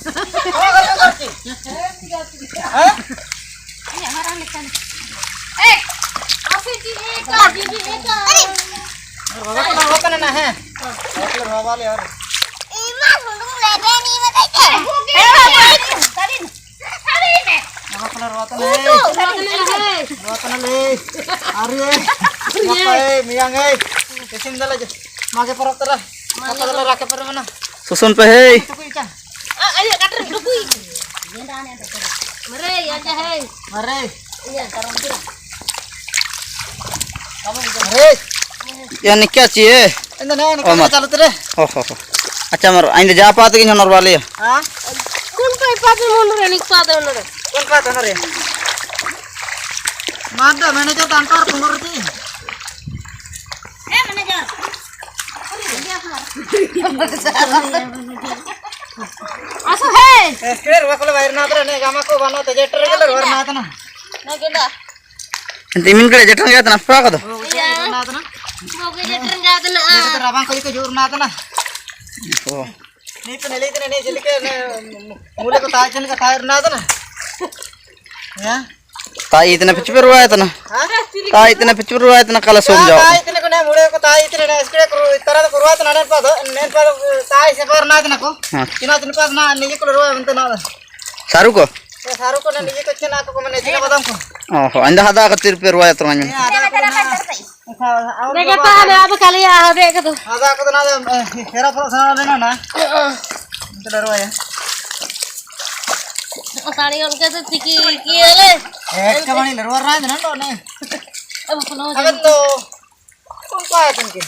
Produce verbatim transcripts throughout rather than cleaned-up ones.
Kau kau kau. Hah? Iya, marah ni kan. Eh, asyik di eka, di eka. Bawa kau, bawa kau na, he. Bawa kau, bawa balik, bawa. Ima, hulung lebe ni, mata ke. Eh, bawa balik. Salin. Salin, eh. Bawa kau, bawa kau na, he. Utu, bawa kau na, he. Bawa kau na, he. Ari, eh. Ari, eh. Ngapa, eh, miang, eh. Kesim dah lah je. Mage parok terah. Apa dah lah rake parok mana? Susun pe, hei. Itu ku ikan. Ah, ayo, kater, dukui. Mare, ya, aja, hei. Mare. Iya, tarung kira. Mare. Ya, nikah, cie. Inda, na, nikah, oh, mat. Calu tere. Oh, oh, oh. Acha, mar, ainda japa tu, inyo normal ya. Ha? Kun pai patu mundur, nik patu mundur. Kun patu mundur ya. Mada, manager tanpa mundur, cie. Eh, manager. Asu, hei. Eh, square wa kole bair na tara ne gama ko bano te jetter kole bair na tana. Na keda. Ente imin kole jetter ga tana pra kado. Iya. Mo ke jetter ga tana. Ne tara bang ko iko jur na tana. Oh. Ni pe ne le tana ne jeli ke ne mule ko tai chen ka tai na tana. Ya. Tai itna pichu pe ruwa itna. Ha? Tai itna pichu pe ruwa itna kala som jao. Tai itna ko na mure ko tai itna na iskre kuru itara to kurwa itna nen pado nen pado tai se par na itna ko. Ha. Kina itna pas na ni ko ruwa itna na. Saru ko? Ya saru ko na ni ko chena ko mane chena badam ko. Oh, anda hada ka tir pe ruwa itna ngan. Ya hada ko na. Dega ta na aba kali ya hada ko to. Hada ko na hera pro sana na na. Itu ruwa ya. Tani on ka to tiki kiale. Eh, ka bani leru warna aja nando ne. Abu kuno. Aban to. Kon pa aja ke?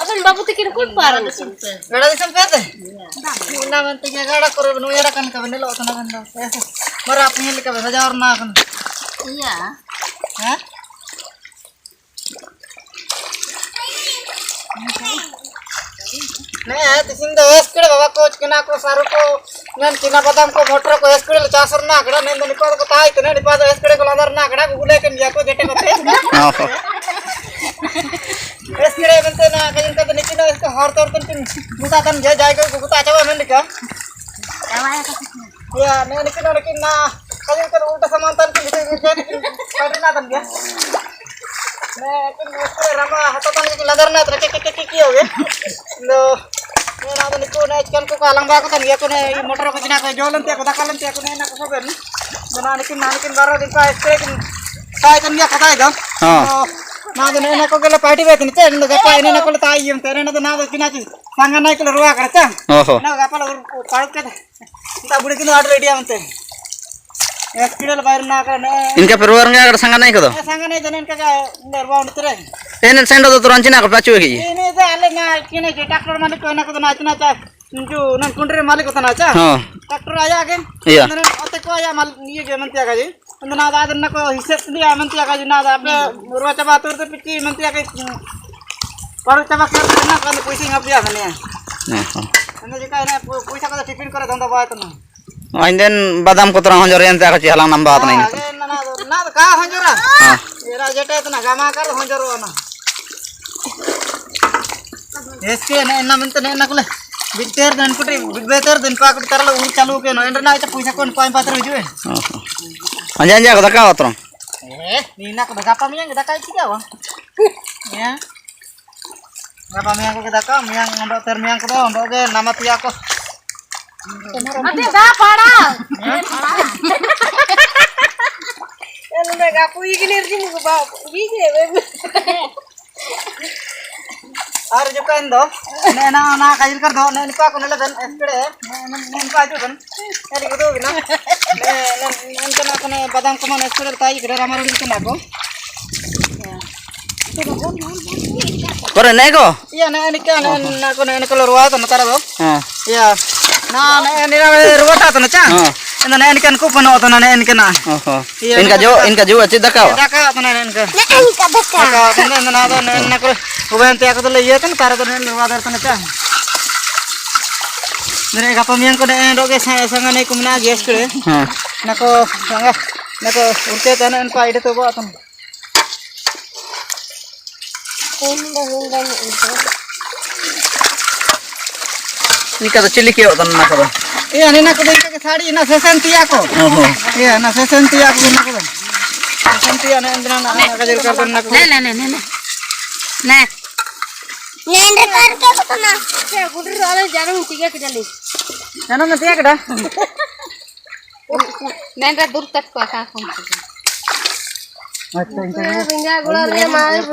Aban babu tiki kon pa aja. Gada disam pe te? Iya. Una man tiki gada kore benu ya kan ka bani lo tana kan do. Mara apni le ka bani jawar na kan. Iya. Hah? Ne, tisin da eskede baba ko, chikena ko, saru ko, nen china badam ko, motor ko, eskede le chasar na, keda nen da nipa ko tai, tene nipa da eskede ko ladar na, keda gugule ken dia ko jete ko te. Oh. Eskede mente na, kayin ka da nichina, esko har tor ten tin, guta tan jai jai ko, guta acha ba men dika. Iya, ne'e nikin, ne'e nikin na, kaya kan ulta saman tan nikin, nikin, nikin, nikin, nikin, nikin, nikin, rama hata tan nikin ladar na, terus kik, kik, kik, kik, oke. Lo, ne'e na, nikin, ne'e ikan ku kalang baku tan, ya, ku ne'e, motor ku cina ku, jalan tiak, ku dakalan tiak, ku ne'e, na, ku soben. Ne'e na nikin, na nikin, baru di pa, este, nikin, tai tan, ya, kata itu. Ah. Oh, na, ne'e, na, ku kalo party bet, nikin, ne'e, gapa, ini, na, ku lo tai, em, tere, na, na, nikin, nikin, sanga, na, ku lo rua, kerja. Oho. Na, gapa, lo, paru, kerja. Inta buri kini order ready ante. Experience bair na kara ne. Inka pe ruar nga kara sanga nai kodo. Eh, sanga nai dene inka ka nerva untre. Enen sendo do turanchi na ko pachu ki. Ini da ale na kine ke tractor malik ko na ko na china cha. Ju nan kundre malik ko na cha. Ha. Tractor aya ke. Iya. Nan ote ko aya mal iye ke mantia ka ji. Anda na da, anda na ko hisab ni aman tiya ka jina da, ape ruwa chaba tur te pichi man tiya ka, paru chaba kar na ko puisi ngap dia mania. Aha. Anda jika na pu-, puisa ko tiffin kore dhanda baat na. And then badam ko tora honjor yan tiya ka chi halang namba na ini. Na, na, na, na, ka honjora? Ah. Era jete na gama kar honjor na. Eske na, na mente na, na kule. Biter dan putri, biter dan pakut tarlo uri chalu ke no. Endra na ita puisa kon pain patra jue. Aha. Anja, anja, ko daka otro. Eh, ni na ko daka pa miang, daka iki jawa. Ya. Daka pa miang ko daka, miang ondo ter miang ko ondo ke nama tiya ko. Ate da pada. Eh? Pada. Elu da gapu iki nerji mu ba. Iki. Ar jukan do, ne na, na kail kar do, ne nipa ko ne le ben, espere, ne, ne, ne nipa ju ben, ne liku do bina, ne, ne, ne nipa na ko ne badang ko man espere tai kira ramar liku na ko. Kore ne ko? Iya, ne, ne ka, ne, na ko ne, ne ko lo ruwa to na tara do. Ha. Iya. Na, ne, ne, ne, ruwa ta to na cha. Ha. Na, ne, ne kan ko pano to na, ne, ne na. Oho. Iya, inka jo, inka jo, achi daka. Daka, tana inka. Na, inka daka. Daka, tana, na, na, na, na, ko, uben te aku tole, iya, tana, tara, tana, na, wadar, tana, cha. Dene, gapa miang ko, dene, doge, sa, sanga, ne, kumna, gas, kure. Ha. Na ko, sanga, na ko, urte, tana, na, pa, ide, to, ba, tana. Inka da chili ke, tana, na, ko. Iya, nena kuda inka ke sari, na sesen tiya ko. Oho. Iya, na sesen tiya ko, na kuda. Sesen tiya na, na, na, na, kajal kar na kuda. Na, na, na, na, na. Na. Nendra kar ke ko na. Ke gudru ala janu tiga ke jali. Janu na tiya ke da. Nendra dur tak ko ka ko. Acha, inka. Binga gula le mai.